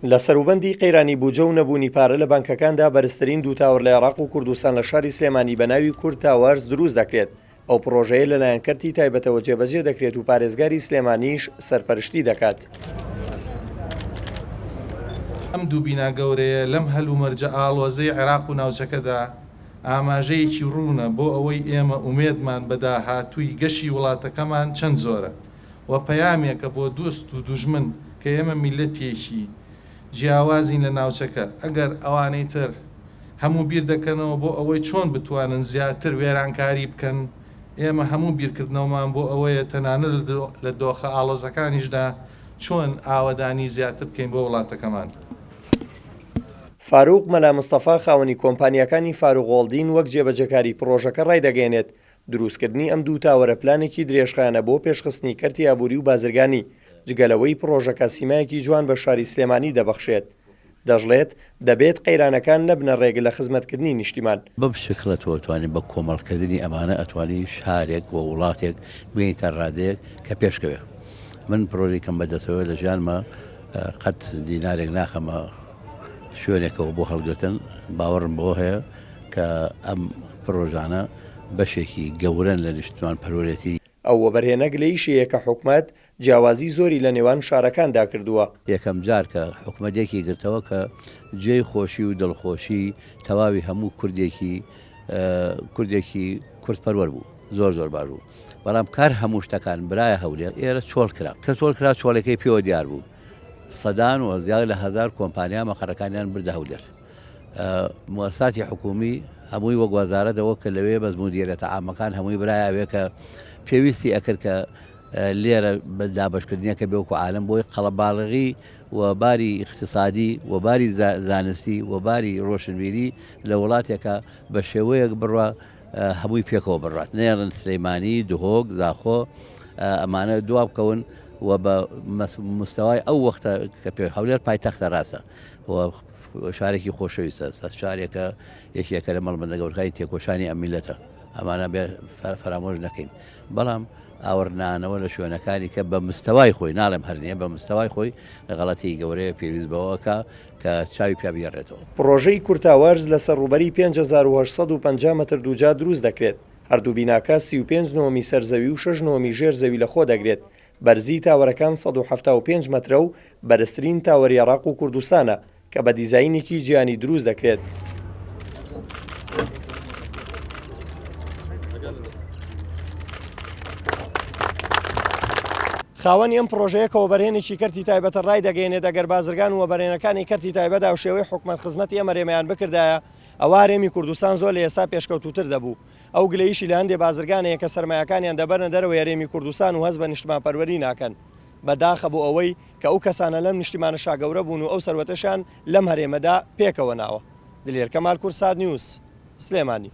لە سەروبەندی قەیرانی بوجە و نەبوونی پارە لە بانکەکاندا بەرزترین دوو تاوەر لە عێراق و کوردستان لە شاری سلێمانی بە ناوی کورد تاوەرز دروست دەکرێت. ئەو پڕۆژەیە لەلایەن کەرتی تایبەتەوە جێبەجێ دەکرێت و پارێزگاری سلێمانیش سەرپەرشتی دەکات. ئەم دوو بینا گەورەیە لەم هەلومەرجە ئاڵۆزەی عێراق و ناوچەکەدا ئاماژەیەکی ڕوونە بۆ ئەوەی ئێمە ئومێدمان بە داهاتووی گەشی وڵاتەکەمان چەند زۆرە و پەیامێکە بۆ دۆست و دوژمن کە ئێمە میللەتێکی جیاوازین لە ناوچەکە، ئەگەر ئەوانەی تر هەموو بیر دەکەنەوە بۆ ئەوەی چۆن بتوانن زیاتر وێرانکاری بکەن، ئێمە هەموو بیرکردنەوەمان بۆ ئەوەیە تەنانەت لە دۆخە ئاڵۆزەکانیشدا چۆن ئاوەدانی زیاتر بکەین بۆ وڵاتەکەمان. فاروق مەلا مستەفا خاوەنی کۆمپانیاکانی فاروق هۆڵدین وەک جێبەجێکاری پڕۆژەکە ڕایدەگەیەنێت، دروستکردنی ئەم دوو تاوەرە پلانێکی درێژخایەنە بۆ پێشخستنی کەرتی ئابووری و بازرگانی، جگە لەوەی پڕۆژەکە سیمایەکی جوان بە شاری سلێمانی دەبەخشێت. دەشڵێت، دەبێت قەیرانەکان نەبنە ڕێگر لە خزمەتکردنی نیشتیمان. بەم شکڵە تۆ ئەتوانی بە کۆمەڵکردنی ئەمانە ئەتوانی شارێک و وڵاتێک بگەیتە ڕادەیەک کە پێشکەوێ. من پرۆژەی کەم بەدەستەوە لە ژیانمە قەت دینارێک ناخەمە شوێنێکەوە بۆ هەڵگرتن، باوەڕم بەوە هەیە کە ئەم پرۆژانە بەشێکی گەورەن لە نیشتمان پەروەرێتی. ئەو وەبەرهێنە گلەییشی هەیە کە حکومەت جیاوازی زۆری لە نێوان شارەکاندا کردووە. یەکەم جار کە حکومەت یەکی گرتەوە کە جێی خۆشی و دڵخۆشی تەواوی هەموو کوردێکی کوردێکی کوردپەروەر بوو زۆر زۆر باش بوو بەڵام کار هەموو شتەکان برایە هەولێر ئێرە چۆڵ کرا کە چۆڵ کرا چۆڵەکەی پێوە دیار بوو سەدان و زیاد لە هەزار کۆمپانیا مەقەرەکانیان بردە هەولێر موساتی حکومی هەمووی وەک وەزارەتەوە کە لەوێ بەس مدیرەتە عامەکان هەمووی برای ئەوێ کە پێویستی ئەکرد کە لێرە بە دابەشکردنیەکە بێ وەکو عالەم بۆی قەڵەباڵغی و باری ئیقتسادی و باری زانستی و باری ڕۆشنبیری لە وڵاتێکا بە شێوەیەک بڕوا هەمووی پێکەوە بڕات نێڵن سلەیمانی دهۆک زاخۆ ئەمانە دوا بکەون و بە مستەوای ئەو وەختە کە پێ هەولێر پایتەختە ڕاستە و شارێکی خۆشەویستە شارێکە یەکێکە لە مەڵبەندە گەورەکانی تێکۆشانی ئەم میلەتە ئەمانە بێ فەرامۆش نەکەین بەڵام ئاوڕنانەوە لە شوێنەکانی کە بە مستەوای خۆی، ناڵێم هەر نییە، بە مستەوای خۆی غەڵەتێکی گەورەیە، پێویست بەوە کا کە چاوی پیا بگێڕێتەوە. پڕۆژەی کورتاوەرز لەسەر ڕووبەری 5850 مەتر دووجا دروست دەکرێت، هەردوو بیناکە 35 نهۆمی سەر زەوی و شەش نهۆمی ژێر زەوی لەخۆ دەگرێت، بەرزی تاوەرەکان 175 مەترە و بەرزترین تاوەری عێراق و کوردستانە، کە بە دیزاینێکی جیهانی دروست دەکرێت. خاوەنی ئەم پڕۆژەیە کە وەبەرهێنێکی کەرتی تایبەتە ڕایدەگەیەنێت ئەگەر بازرگان و وەبەرهێنەکانی کەرتی تایبەت هاوشێوەی حکومەت خزمەتی ئەم هەرێمەیان بکردایە ئەوا هەرێمی کوردستان زۆر لە ئێستا پێشکەوتووتر دەبوو. ئەو گلەییشی لە هەندێ بازرگان هەیە کە سەرمایەکانیان دەبەنە دەرەوەی هەرێمی کوردستان و هەست بە نیشتمانپەروەری ناکەن. بە داخە بۆ ئەوەی کە ئەو کەسانە لەم نیشتیمانە شاگەورە بوون و ئەو سەروەتەشیان لەم هەرێمەدا پێکەوە ناوە. دلێر کەمال کوردسات نیوز، سلێمانی.